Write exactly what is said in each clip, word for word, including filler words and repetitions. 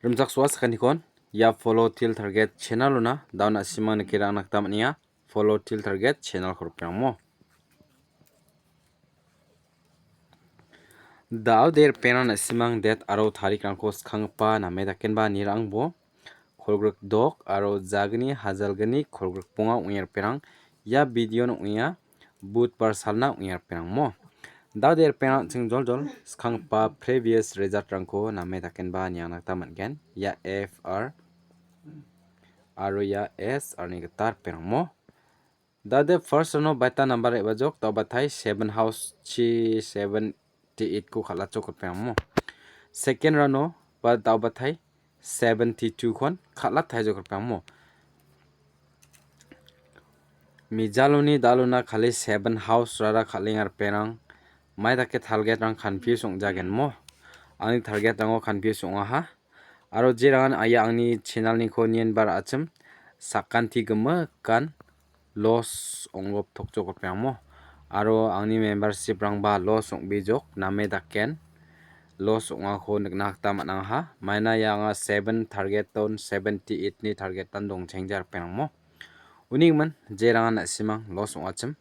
Rimchaksoa sakantikon, ia Follow Till Target channel-ona da·o na·simang nike ra·angna gita man·enga. Follow Till Target channel-ko rikamo. Da·o de ripengrang na·simang date aro tarikrangko skanggipa name dakenba nirangbo kolgrik dok aro jagni hajalgni kolgrik bonga ong·e ripengrang ia video-on ong·enga. Budbar salna ong·e ripengrang mo. Da·o de ripengrang an·ching joljol skanggipa previous result-rangko name dakenba niangna gita man·gen. Ia F R aro ia S R-ni gita ripengrang mo. Da·o de first round-o baita number re·bajok, da·o batai seven house chi seventy eight-ko kal·achok ripengrang mo. Second round-o ba da·o batai seventy two-kon kal·ataijok ripengrang mo. Mijaloni da·alona kali seven house-rara kal·enga ripengrang. Mai dake target-rang confuse ong·jagen mo. Angni target-rango confuse ong·aha. Aro jerangan aia angni channel-niko nienba ra·achim sakanti gimikan loss ong·gop tokjok ripengrang mo. Aro angni membership-rangba loss ong·bijok name daken loss ong·ako nikna gita man·angaha. Maina ia anga seven target-on seventy eight-ni target-an dongchengja ripengrang mo. Uni gimin jerangan na·simang loss ong·achim.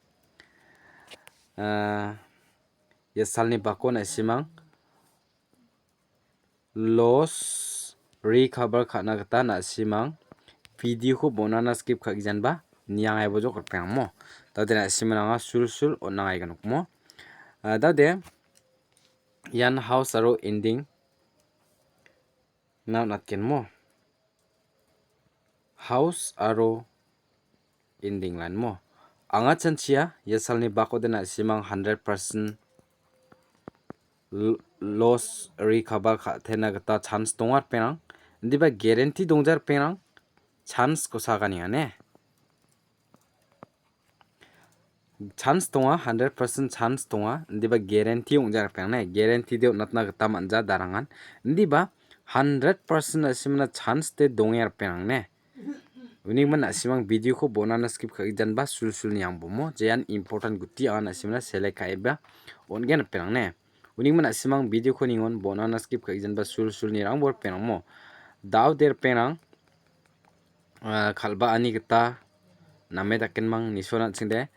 Ah, ia salni bako na·simang loss recover ka·na gita na·simang video-ko bonana skip ka·gijanba niangaibojok ripengrang mo. Da·o de na·simang anga sulsul on·angaigen mo. Ah, da·o de ian house aro ending-na on·atgen mo. House aro ending line mo. Anga chanchia ia salni bakode na·simang hundred percent l-, loss recover ka-, tena gita chance donga ripengrang. Indiba guarantee dongja ripengrang. Chance-ko saganenga ne. Chance donga, hundred percent chance donga. Indiba guarantee ong·ja ripengrang ne. Guarantee de on·atna gita man·ja darangan. Indiba hundred percent na·simana chance de donge ripengrang ne. Uni gimin na·simang video-ko bonana skip ka·gijanba sulsul niangbomo. Jean important guti anga na·simana select ka·eba on·gen ripengrang ne. Uni gimin na·simang video-ko ningon bonana skip ka·gijanba sulsul nirangbo ripengrang mo. Da·o de ripengrang, ah, kal·baani gita name dakenmang nisuan an·ching de.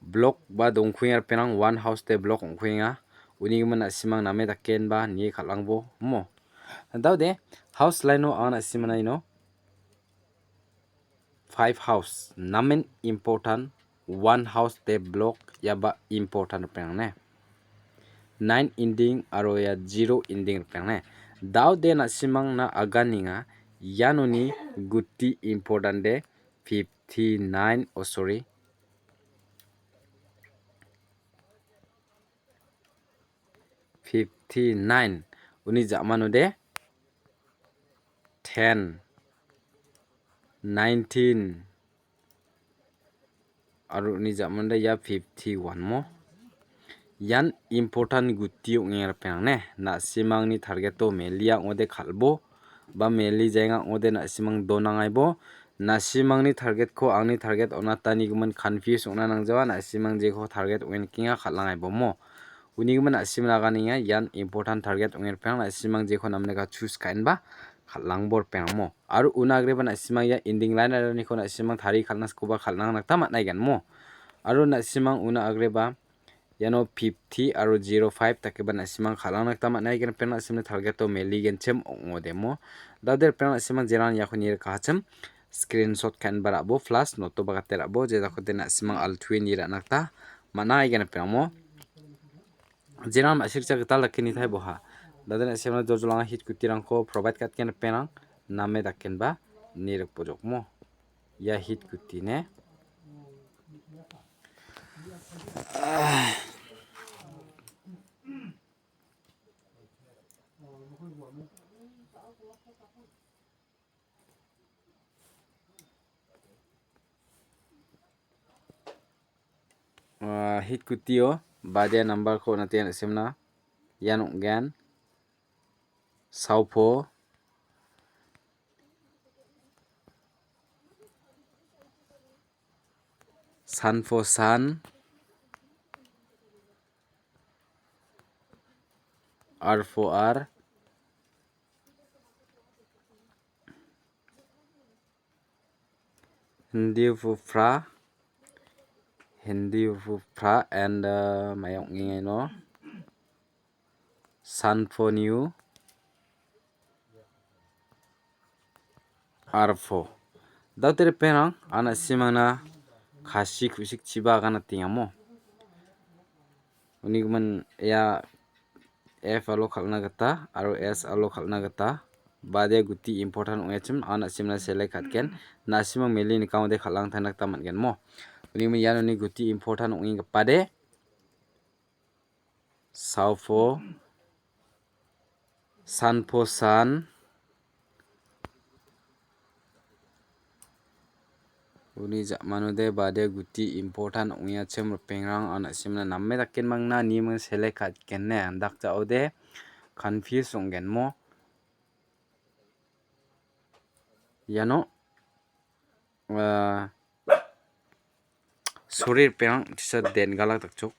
Block ba dongkuenga ripengrang, one house de block ong·kuenga. Uni gimin na·simang name dakenba nie kal·angbo mo. Da·o de house line-o anga na·simana ino five house namen important, one house de block iaba important ripengrang ne. Nine ending aro ia zero ending ripengrang ne. Da·o de na·simangna aganenga ianoni guti important de fifty nine, oh sorry, fifty nine. Uni ja·manode ten, nineteen, aro uni ja·manode ia fifty one mo. Ian important guti ong·e ripengrang ne. Na·simangni target-o melia ong·ode kal·bo, ba meli jaenga ong·ode na·simang donangaibo. Na·simangni target-ko angni target on·atanigimin confuse ong·na nangjawa, na·simang jeko target ong·e nikenga kal·angaibo mo. Uni gimin na·simang aganenga ian important target ong·e ripengrang, na·simang jeko namnika choose ka·enba kal·angbo ripengrang mo. Aro una agreba na·simang ia ending line-rarangko na·simang tarie kal·na skoba kal·na gita man·aigen mo. Aro na·simang una agreba iano fifty aro zero five dakeba na·simang kal·angna gita man·a, ian ripengrang na·simni target-o meligenchim ong·odemo. Da·o de ripengrang na·simang jeran iako nirikahachim screenshot ka·enba ra·bo plus note-o ba gate ra·bo, je dakode na·simang altue nirana gita man·a, ian ripengrangmo. Jeran ma·sircha gital dake nitaiboha. Da·o de na·simangna jojolanga hit kutirangko provide ka·atgen ripengrang name dakenba nirikbojokmo. Ia hit kuti ne. Ah, hit kutio badia number-ko on·ate an·semna. Ian ong·gen. Saopho. Sanpho san. Arpho ar. Hindi Phra, Hindi Phra and, uh, mai ong·engaino Sanpho New Arpho. Daode ripengrang, an·a simangna kasi ku·sikchiba agana tengamo. Uni gimin ia F alo kal·na gita aro S alo kal·na gita bade guti important ong·achim, an·a simna select ka·gen. Na·simang meli nikangode kal·angtana gita man·gen mo. Uni gimin ian uni guti important ong·enggipa de. Saopho, Sanpho San. Uni ja·manode bade guti important ong·eachim ripengrang, an·a simna name dakenmangna niming select ka·gen ne, andakjaode confuse ong·gen mo. Iano, ah, sorry ripengrang, tisa den galak dakchok.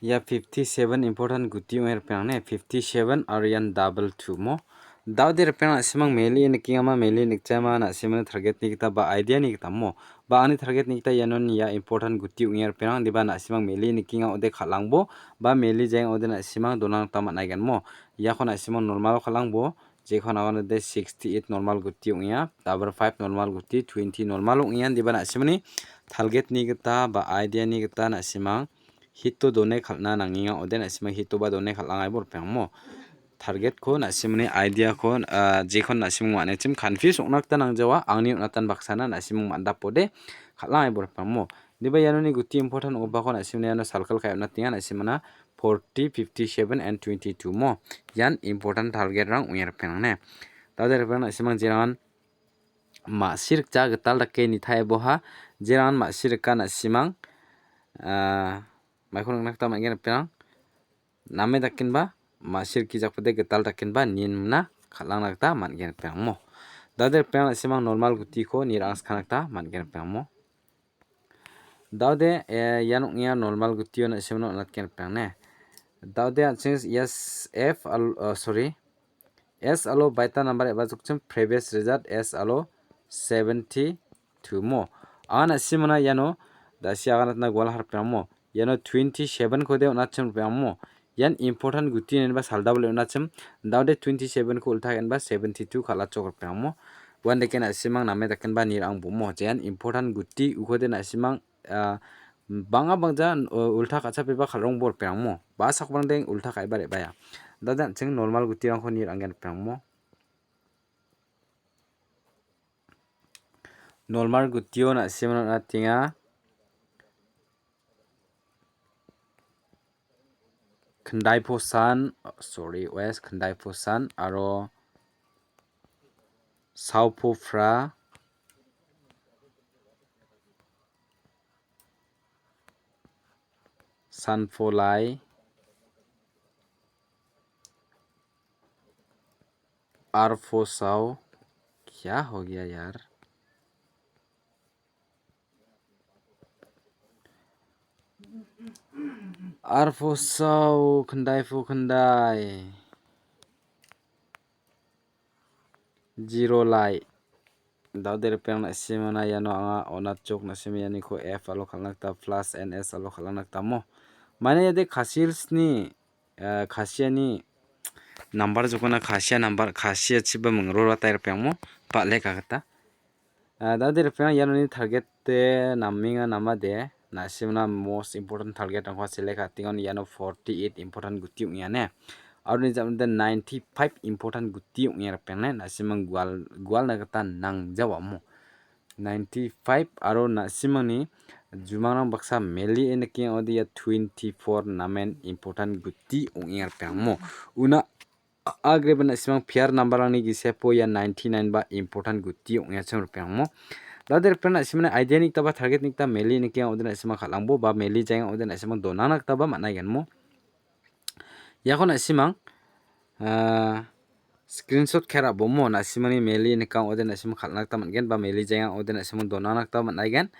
Ia fifty seven important guti ong·e ripengrang ne, fifty seven aro ian double two mo. Daode ripengrang, na·simang meli nikengama, meli nikjaema, na·simani target ni gita ba idea ni gita mo. Ba ani target ni gita ianon ia important guti ong·e ripengrang, diba na·simang meli nikenga ode kal·angbo, ba meli jaenga ode na·simang dona gita man·aigen mo. Iako na·simang normal kal·angbo, jekon aganode sixty eight normal guti ong·enga, double five normal guti, twenty normal ong·enga, diba na·simani target ni gita ba idea ni gita na·simang hito done kal·na nangenga ode na·simang hito ba done kal·angaibo ripengrang mo. Target ko na·simani idea ko, ah, jekon na·simang man·achim confuse ong·na gita nangjawa, angni on·atan baksana na·simang man·dapode kal·angaibo ripengrang mo. Diba ianoni guti important ong·gipako na·simani iano circle ka·e on·atenga, na·simana forty, fifty seven and twenty two mo. Ian important target rang ong·e ripengrang ne. Daode ripengrang na·simang jerangan ma·sirikja gital dake nitaeboha, jerangan ma·sirika na·simang, ah, maiko nikna gita man·gen ripengrang. Name dakenba ma·siriki jakpode gital dakenba ninmina kal·angna gita man·gen ripengrang mo. Daode ripengrang na·simang normal gutiko nirangskana gita man·gen ripengrang mo. Daode, eh, ian ong·enga normal gutio na·simana on·atgen ripengrang ne. Daode an·ching S F al-, oh, sorry. S alo baita number eba jokchim previous result S alo seventy two mo. Anga na·simana iano dasi aganatna gual harpeng mo. Iano twenty seven kode on·achim ripengrang mo. Ian important guti ineba saldabole on·achim. Daode twenty seven ko ulta ka·enba seventy two kal·achok ripengrang mo. Uandake na·simang name dakenba nirang bomo. Jean important guti ukode na·simang, ah, bang·a bangja, uh, ulta ka·chapeba kal·rongbo ripengrang mo. Ba·a sakbrangdeng ulta ka·eba re·baia. Daode an·ching normal gutirangko niranggen ripengrang mo. Normal gutio na·simana on·atenga. Khyndai phosan, sorry, West Khyndai phosan aro Saopho Phra, Sanpho Lai, Arpho Sao, kya ho gaya yaar? Arpho Sao, Khyndai pho Khyndai. Zero Lai. Daode ripengrang na·simana iano anga on·achok na·sima ianiko F alo kal·na gita plus N S alo kal·na gita mo. Mane iade Khasi Hills-ni, eh, Khasiani number jokona Khasia number, Khasia chiba mingrora tai ripengrang mo. Pal·e ka gita. Ah, daode ripengrang ianoni target-de namenga namade, na·simana most important target-rangko select ka·atengon iano forty eight important guti ong·enga ne. Aro ni jamde ninety five important guti ong·enga ripengrang ne, na·simang gual-, gualna gita nangjawa mo. Ninety five aro na·simangni jumangrang baksa meli nikenga ode ia twenty four namen important guti ong·enga ripengrang mo. Una agreba na·simang pair number-rangni gisepo ia ninety nine ba important guti ong·achim ripengrang mo. Daode ripengrang na·simani idea ni gita ba target ni gita meli nikenga ode na·simang kal·angbo ba meli jaenga ode na·simang donangna gita ba man·aigen mo. Iako na·simang, ah, screenshot ka·e ra·bo mo, na·simani meli nikang ode na·simang kal·na gita man·gen ba meli jaenga ode na·simang donangna gita man·aigen.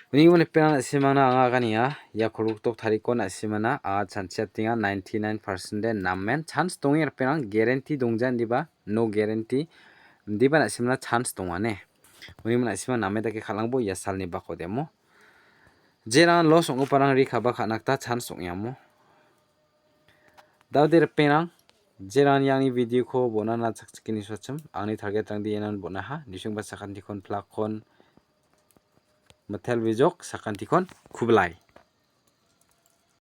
Uni gimin ripengrang na·simangna anga aganenga ia kolgrikdok tarikon na·simana anga chanchiatenga ninety nine percent de namen chance donge ripengrang guarantee dongja indiba no guarantee indiba na·simana chance donga ne. Uni min·a·sima name dake kal·angbo ia salni bako demo. Jerangan loss ong·giparang recover ka·na gita chance ong·iamo. Dao de ripengrang, jerangan angni video-ko bonana chakchikeni suachim, angni target-rangde ianon bonaha, nisengba sakantikon plak-kon mitel bijok, sakantikon kublai.